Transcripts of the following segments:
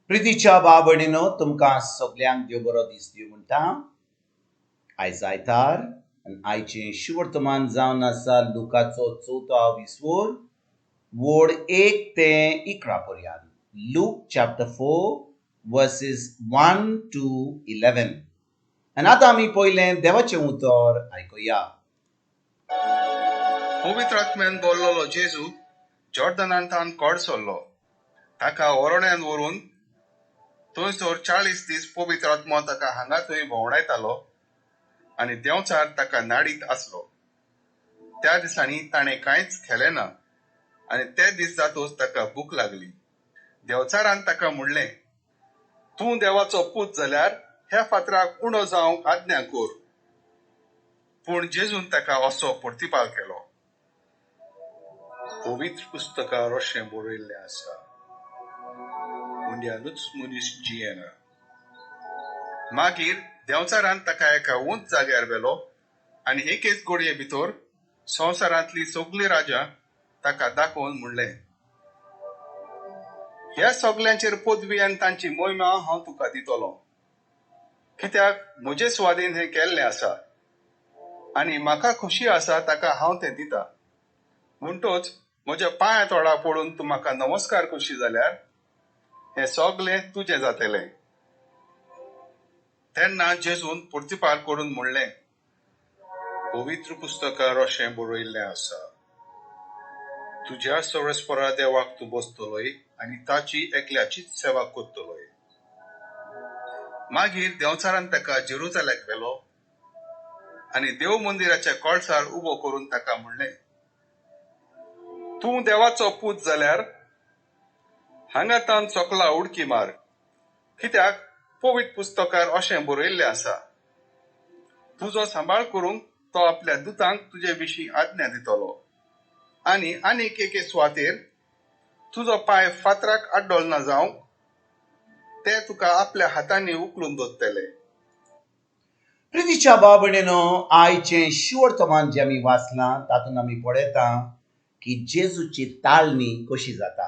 प्रितीच्या भाव भयणीनो, तुमकां सगल्यांक देव बरो दीस दिवं म्हणटा. आयज आयतार आनी आयचें शुवर्तमान जावन आसा लुकाचो चवथो विसवोर, वोड 1 ते 11 पर्यंत. Luke chapter 4 verses 1 to 11. आनी आतां आमी पयलें देवाचें उतर आयकुया. पवित्र आत्म्यान बोल्लोलो जेजू जॉर्दनांतान कोड सरलो. ताका ओरण्यान व्हरून थंयसर 40 दीस पवित्र आत्मो ताका हांगा थंय भोंवडायतालो आनी देंवचार ताका नाडीत आसलो. त्या दिसांनी ताणें कांयच खेलें ना आनी ते दीस जातूच ताका भूक लागली. देंवचारान ताका म्हणलें, तूं देवाचो पूत जाल्यार ह्या फातराक उणो जावंक आज्ञा कर. पूण जेजून ताका असो प्रतिपाल केलो, पवित्र पुस्तकार अशें बरयल्लें आसा, उंड्यानूच मनीस जियेना. मागीर देंवचारान ताका एका उंच जाग्यार व्हेलो आनी एकेच गोडये भितर संवसारांतली सगळीं राजा ताका दाखोवन म्हणलें, ह्या सगल्यांचेर पदवी आनी तांची मोहिमा हांव तुका दितलो, कित्याक म्हजे स्वाधीन हें केल्लें आसा आनी म्हाका खोशी आसा ताका हांव तें दिता. म्हणटोच म्हज्या पांया तोडा पडून तूं म्हाका नमस्कार करशी जाल्यार हें सगलें तुजें जातलें. तेन्ना जेजून प्रतिपाल करून म्हणलें, पवित्र पुस्तकार अशें बरयल्लें आसा, तुज्या सर्वेस्परा देवाक तूं बसतलोय आनी ताची एकल्याचीच सेवा करतलोय. मागीर देंवचारान ताका जेरुजाल्याक व्हेलो आनी देव मंदिराच्या कळसार उबो करून ताका म्हणलें, तूं देवाचो पूत जाल्यार हांगा तान सकला उडकी मार, कित्याक पवित्र पुस्तकार अशें बरयल्लें आसा, तुजो सांबाळ करूंक तो आपल्या दुतांक तुजे विशीं आज्ञा दितलो आनी आनीक एके सुवातेर तुजो पांय फातराक आड्डोल ना जावंक ते तुका आपल्या हातांनी उखलून दवरतले. प्रितीच्या भाव भयणीनो, आयचें शुवर्तमान जें आमी वाचलां तातूंत आमी पळयता की जेजूची ताळणी कशी जाता.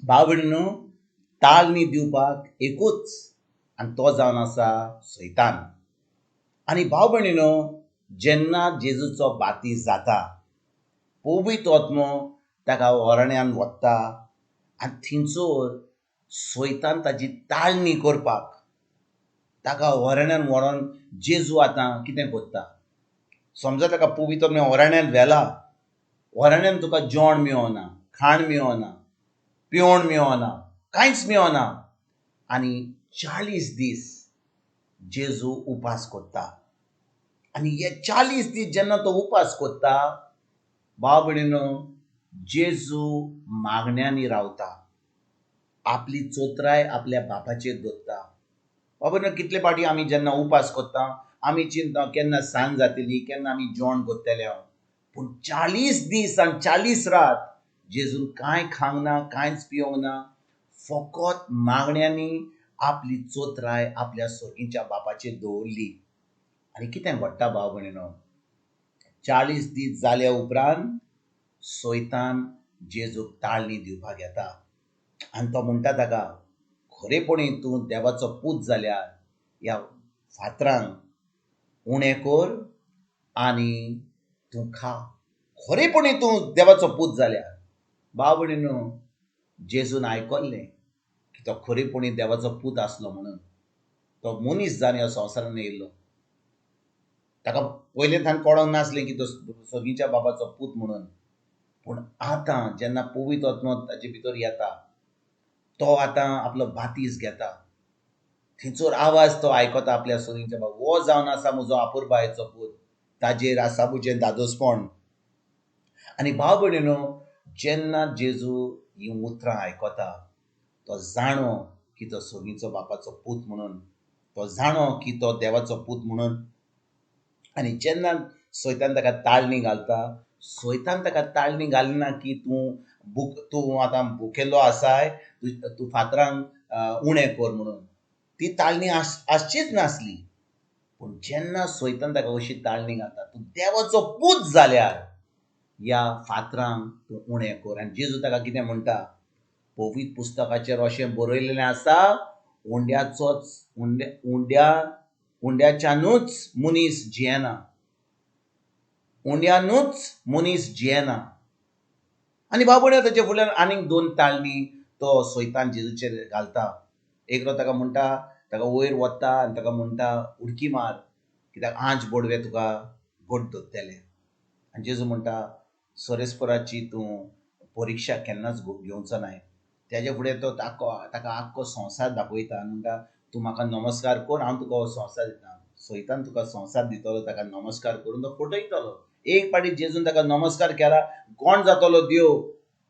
भाव भयणीनो, ताळणी दिवपाक एकूच आनी तो जावन आसा सैतान. आनी भाव भयणीनो, जेन्ना जेजूचो बाती जाता, पवित्र आत्मो ताका ओरण्यान वता आनी थंयसर सैतान ताजी ताळणी करपाक ताका ओरण्यान व्हरोन जेजू आतां कितें करता, समजा ताका पवित्र आत्म्यान ओरण्यान व्हेला, ओरण्यान तुका जेवण मेळना, खाण मेळना, पिवण मेळना, कांयच मेळना आनी 40 दीस जेजू उपास करता. आनी हे 40 दीस जेन्ना तो उपास करता, भाव भयणीनो, जेजू मागण्यांनी रावता, आपली चोत्राय आपल्या बापाचेर दवरता. भाव भयणीनो, कितले फावटी आमी जेन्ना उपास करता आमी चिंता केन्ना सांज जातली, केन्ना आमी जेवण करतले. पूण 40 दीस आनी 40 रात जेजून कांय खावंक ना, कांयच पिवंक ना, फकत मागण्यांनी आपली चोत्राय आपल्या सर्गीच्या बापाचेर दवरली. आनी कितें घडटा भाव भयणीनो, 40 दीस जाल्या उपरांत सैतान जेजूक ताळणी दिवपाक येता आनी तो म्हणटा ताका, खरेपणी तूं देवाचो पूत जाल्यार ह्या फातरांक उणें कर आनी तूं खा, खरेपणी तूं देवाचो पूत जाल्यार. भाव भयणीनो, जेजून आयकल्लें की तो खरेपणी देवाचो पूत आसलो म्हणून. तो मनीस जावन ह्या संवसारान येयल्लो, ताका पयलें थावन कळोंक नासलें की तो सर्गीच्या बाबाचो पूत म्हणून. पूण आतां जेन्ना पवित्र आत्मो ताचे भितर येता, तो आतां आपलो बातीस घेता, थंयसर आवाज तो आयकता आपल्या सर्गीच्या बाबा, हो जावन आसा म्हजो आपुरबायेचो पूत, ताजेर आसा म्हजें दादोसपण. आनी भाव भयणीनो, जेन्ना जेजू हीं उतरां आयकता, तो जाणो की तो सर्गीचो बापाचो पूत म्हणून, तो जाणो की तो देवाचो पूत म्हणून. आनी जेन्ना सैतान ताका ताळणी घालता, सैतान ताका ताळणी घालना की तूं आतां भुकेल्लो आसाय, तूं फातरांक उणें कर म्हणून, ती ताळणी आसचीच नासली. पूण जेन्ना सैतान ताका अशी ताळणी घालता, तूं देवाचो पूत जाल्यार ह्या फातरांक तूं उणें कर. आनी जेजू ताका कितें म्हणटा, पवित्र पुस्तकाचेर अशें बरयलेलें आसा, उंड्याचोच उंड्या उंड्या उंड्याच्यानूच मनीस जियेना, उंड्यानूच मनीस जियेना. आनी बाबड्या ताचे फुडल्यान आनीक दोन ताळणी तो सैतान जेजूचेर घालता. एकलो ताका म्हणटा, ताका वयर वता आनी ताका म्हणटा उडकी मार, कित्याक आंज बोडवे तुका घट धरतले. आनी जेजू म्हणटा सरेस्पराची तूं परिक्षा केन्नाच घेवचो नाय. तेज्या फुडें तो ताका आख्खो संवसार दाखयता आनी म्हणटा तूं म्हाका नमस्कार कर, हांव तुका हो संवसार दिता. सैतान तुका संवसार दितलो, ताका नमस्कार करून तो फटयतलो. एक पाटी जेजून ताका नमस्कार केला, कोण जातलो देव?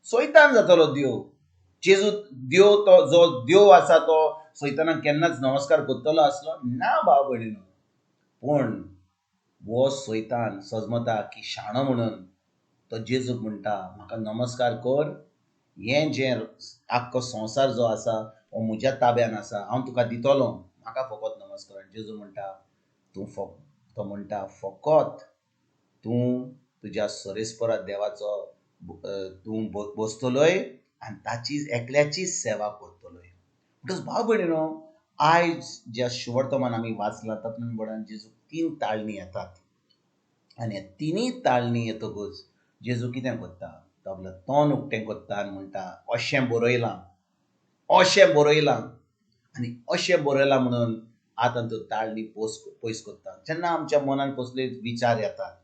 सैतान जातलो देव. जेजू देव, तो जो देव आसा तो सैतानाक केन्नाच नमस्कार करतलो आसलो ना भाव भयणीनो. पूण हो सैतान सजमता की शाणो म्हणून तो जेजूक म्हणटा म्हाका नमस्कार कर, हें जें आख्खो संवसार जो आसा हो म्हज्या ताब्यान आसा, हांव तुका दितलो, म्हाका फकत नमस्कार. जेजू म्हणटा तूं तो म्हणटा फकत तूं तुज्या सरेस्परा देवाचो तूं बसतलोय आनी ताची एकल्याचीच सेवा करतलोय. म्हणटकच भाव भयणीनो, आयज ज्या शुवर्तमान आमी वाचलां तातूंत बडान जेजूक तीन ताळणी येतात आनी ह्या तिनूय ताळणी येतकूच जेजू कितें करता? तो आपलो तोंड उक्तें करता आनी म्हणटा अशें बरयलां, अशें बरयलां. आनी अशें बरयलां म्हणून आतां तो ताळणी पयस करता. जेन्ना आमच्या मनान कसले विचार येतात,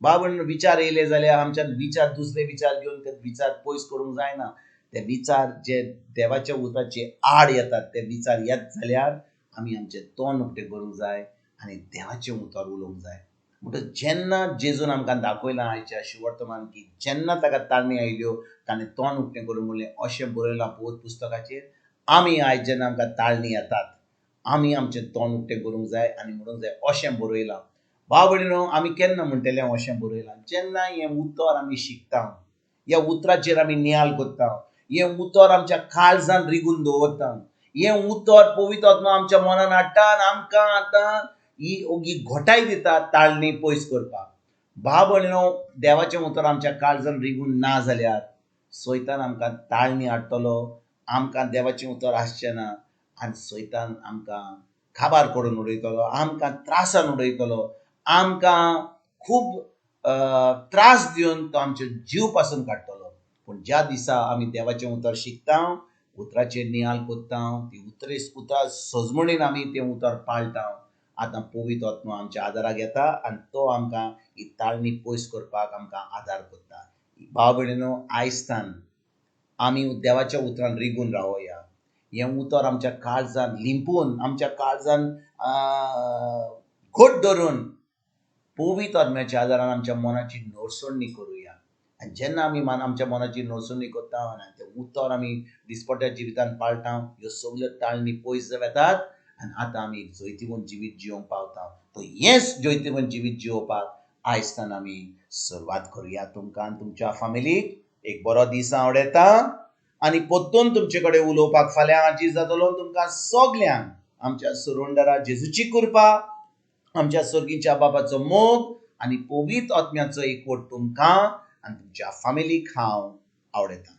भाव भयणीनो, विचार येयले जाल्यार आमच्यान विचार दुसरे विचार घेवन ते विचार पयस करूंक जायना. ते विचार जे देवाच्या उतराचे आड येतात ते विचार येत जाल्यार आमी आमचें तोंड उक्तें करूंक जाय आनी देवाचें उतर उलोवंक जाय. म्हणटकच जेन्ना जेजून आमकां दाखयलां आयच्या शुवर्तमान की जेन्ना ताका ताळणी आयल्यो ताणें तोंड उक्तें करून म्हणलें अशें बरयलां पवित्र पुस्तकाचेर. आमी आयज जेन्ना आमकां ताळणी येतात आमी आमचें तोंड उक्तें करूंक जाय आनी म्हणूंक जाय अशें बरयलां. भाव भयणीनो, आमी केन्ना म्हणटले अशें बरयलां? जेन्ना हें उतर आमी शिकता, ह्या उतराचेर आमी नियाळ करता, हें उतर आमच्या काळजान रिगून दवरता, हें उतर पवित्र आत्मा आमच्या मनान हाडटा आनी आमकां आतां ही ओगी घोटाय दिता ताळणी पयस करपाक. भाव भयणीनो, देवाचें उतर आमच्या काळजान रिगून ना जाल्यार सैतान आमकां ताळणी हाडटलो, आमकां देवाचें उतर आसचें ना आनी सैतान आमकां काबार करून उडयतलो, आमकां त्रासान उडयतलो, आमकां खूब त्रास दिवन तो आमचो जीव पासून काडटलो. पूण ज्या दिसा आमी देवाचें उतर शिकता, उतराचेर नियाळ करता, ती उतरां सजमणीन आमी तें उतर पाळटा, आतां पवित्र आत्मा आमच्या आदाराक येता आनी तो आमकां ही ताळणी पयस करपाक आमकां आदार करता. भाव भयणीनो, आयजतान आमी देवाच्या उतरान रिगून रावया. हें उतर आमच्या काळजान लिंपून, आमच्या काळजान घट धरून पवित्र आत्म्याच्या आदारान आमच्या मनाची नरसणणी करुया. आनी जेन्ना आमी आमच्या मनाची नरसणणी करता आनी तें उतर आमी दिसपट्ट्या जिवितान पाळटा, ह्यो सगल्यो ताळणी पयस वेतात आनी आतां आमी एक जैतिवंत जिवीत जिवंक पावता. तो हेंच जैतिवंत जिवीत जिवोवपाक आयजतान आमी सुरवात करुया. तुमकां आनी तुमच्या फामिलीक एक बरो दीस आवडटा आनी परतून तुमचे कडेन उलोवपाक फाल्यां हाजीर जातलो. तुमकां सगल्यांक आमच्या सुरुंडरा जेजूची कृपा, आमच्या सर्गीच्या बाबाचो मोग आनी पवित्र आत्म्याचो एकवट तुमकां आनी तुमच्या फामिलीक हांव आवडटा.